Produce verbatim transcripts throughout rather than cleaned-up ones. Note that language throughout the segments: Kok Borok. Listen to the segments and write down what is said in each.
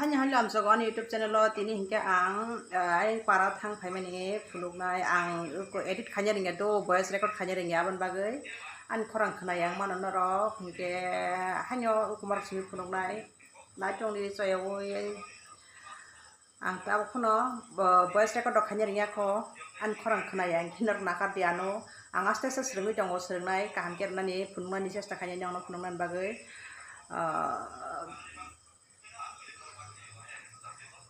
Hani hali amsogo ani YouTube channel o tini hinkhe ang, eh, ayang para thang phaimani phunuknai, ang edit khaina rwngya do, voice record khaina rwngya, aboni bagwi ani khorang khwnaya ang mano norok, hinkhe haino ukumar simi phunuknai, naitongdi choyaui. Ang tabuk phano bo voice record rok khaina rwngya kho, ani khorang khwnaya, hinkhe norok nakardi ano. Ang aste aste swrwngwi tongo, swrwngnai kaham khe rwnani, phunuknani chesta khainai nokno phunuknani bagwi. Ah,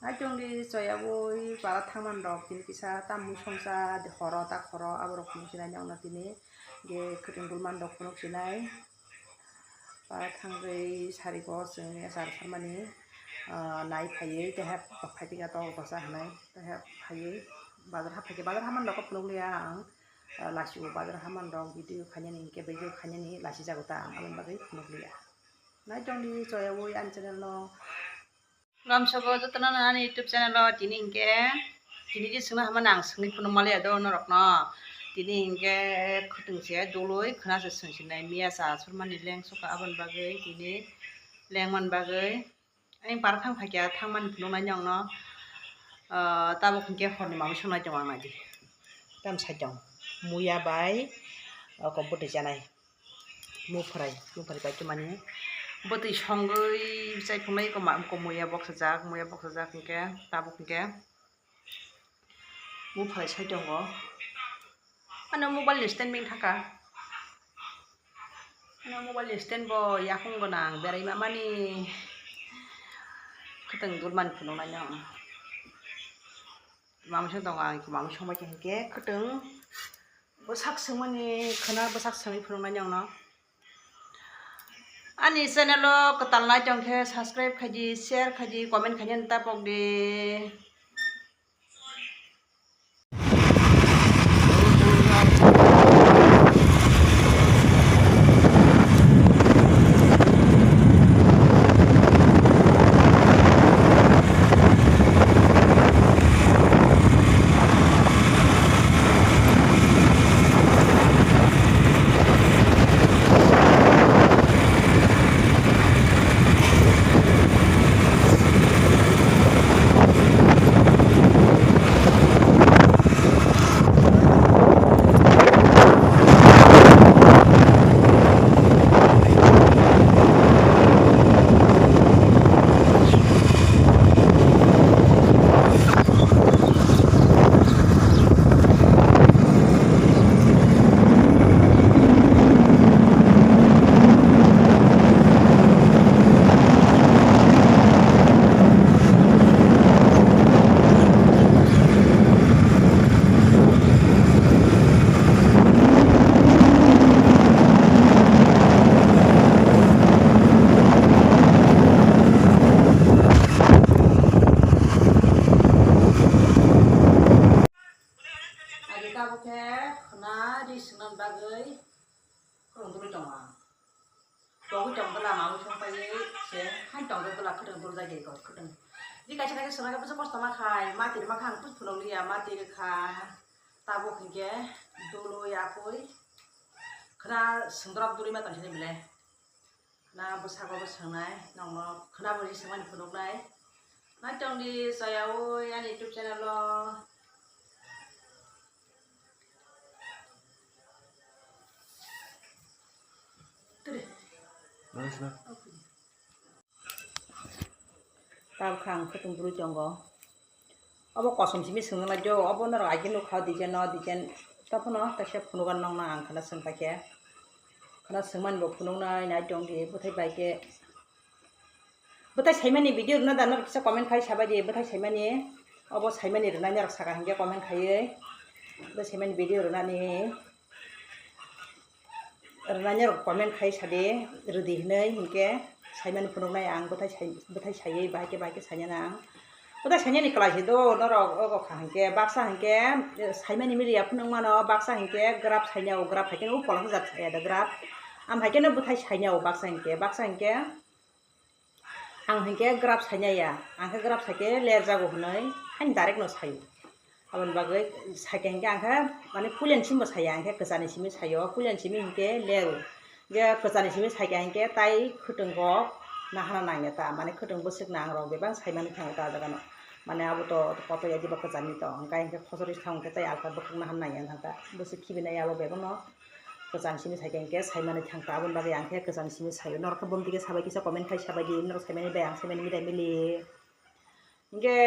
naitongdi choyaui para thangmani rok tini kisa tamni songsa horo ta khoro aborok phunuk sinai nokno tini je khwtwng dulmani rok phunuk sinai. Para thangwi sari go chwng achar sarmani, ah, nai phaiwi tei hai phaipikha tok gosa hinai tei hai phaiwi bazar ha phaikhe bazar hamani rok phunukliya ang, ah, lachio bazar hamani rok video khainani hinkhe video khainani lachijago ta ang aboni bagwi phunukliya. Naitongdi choyaui ani channel no. Lamsogo jotono ani YouTube channel o tini hinkhe tini je swngna hwnmani ang swngwi phunuk maliya do norokno. Tini hinkhe khwtwng se dului khwna se swng sinai miya cha surmani leng sukha aboni bagwi tini lengmani bagwi. Ani para thang phaikha thangmani phunuknai nokno, ah, tabuk hinkhe horni mamwi songnai tongo ang naidi. Tam saichung muya bai oko bwtwi chanai. Mupharai, mupharai bai khe mani bwtwi songwi chaiphunai eko ma-, eko muya boksajak, muya boksajak hinkhe tabuk hinkhe mupharai saitongo. Ano mobile ni stand bini thaka. Ano mobile ni stand bo yakung gwnang berai mamani khwtwng dulmani phunuknai no. Mamwi song tongo ang, mamwi song bai khe hinkhe khwtwng bwsak swngmani khwna bwsak swngwi phunuknai nokno. Ani channel o kwtal nai tong khe subscribe khaidi, share khaidi, comment khaidi ta pok di. Agi tabuk khe khwna ri swngnani bagwi khwrwng dulwi tongo ang. Tongwi tong bwla mamwi song paiwi se haino tongwi bwla khwtwng dul jagwi kok khwtwng. Di kaisa kaisa swnam khe bwsa kosto ma khai, ma tiri ma kha ang puj phunukliya, ma tiri kha. Tabuk hinkhe dului akui khwna swngdorok dului ma tong sini bwle. Na bwsago bo swngnai, nokno khwna bwrwi swngmani phunuknai. Naitongdi choyaui ani YouTube channel o. Tiri. Tabukha ang khwtwng bwrwi tongo. Obo kosom simi swngna lai do, obo norok agini nukha design no, design. Taphano kaisa phunugan nokna ang khwna swng paikhe. Khwna swngmani bo phunuknai nai tongdi, bwthai bai khe. Bwthai saimani video rwna da norok kisa comment khai sabaidi, bwthai saimani. Obo saimani rwnai norok saka hinkhe comment khaiwi. Bwthai saimani video rwnani. Rwnai norok comment khai sadi, rwdi hinwi hinkhe saimani phunuknai ang bwthai sai-, bwthai saiwi bahai khe bahai khe sainani ang. Bwthai sainani kwlai se do norok ogo kha hinkhe baksa hinkhe, eh, saimani miliya phunukmano baksa hinkhe graph sainao graph haikhe o polok jat saya da graph. Am haikhe no bwthai sainao baksa hinkhe, baksa hinkhe. Ang hinkhe graph sainaya, ang khe graph saikhe lerjago hinwi haino direct no saio. Aboni bagwi saikhe hinkhe ang khe mane puilani simi bo saya, ang khe kwchani simi saio, puilani simi hinkhe lero. Je kwchani simi saikhe hinkhe tai khwtwng kok, nahana nangya ta, mane khwtwng bwswk nang rok bebak saimani thango ta jagano. Mane abo to koto ya diba kwcharni to, hwnkhe hwnkhe khosor wngkhe tei alka bwkhak nahana nangya thang ta. Bwswk khibinai abo bebakno kwchang simi saikhe hwnkhe saimani thang ta, aboni bagwi ang khe kwchang simi saio. Norok khe bumtwi khe sabai kisa comment khai sabai di, norok saimani bai ang saimani milai mili. Hwnkhe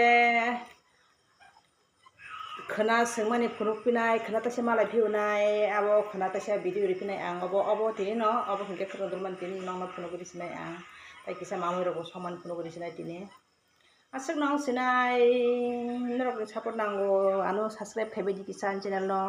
khwna swngmani phunuk pinai, khwna taisa malai phiunai, abo khwna taisa video ri pinai ang, obo, obo tini no, obo hwnkhe khwna dormani tini nokno phunuk ri sinai ang, tai kisa mamui rokbo somani phunuk ri sinai tini. Aswk nang sinai, norokni support nango, ano subscribe khaibai di kisa ani channel no.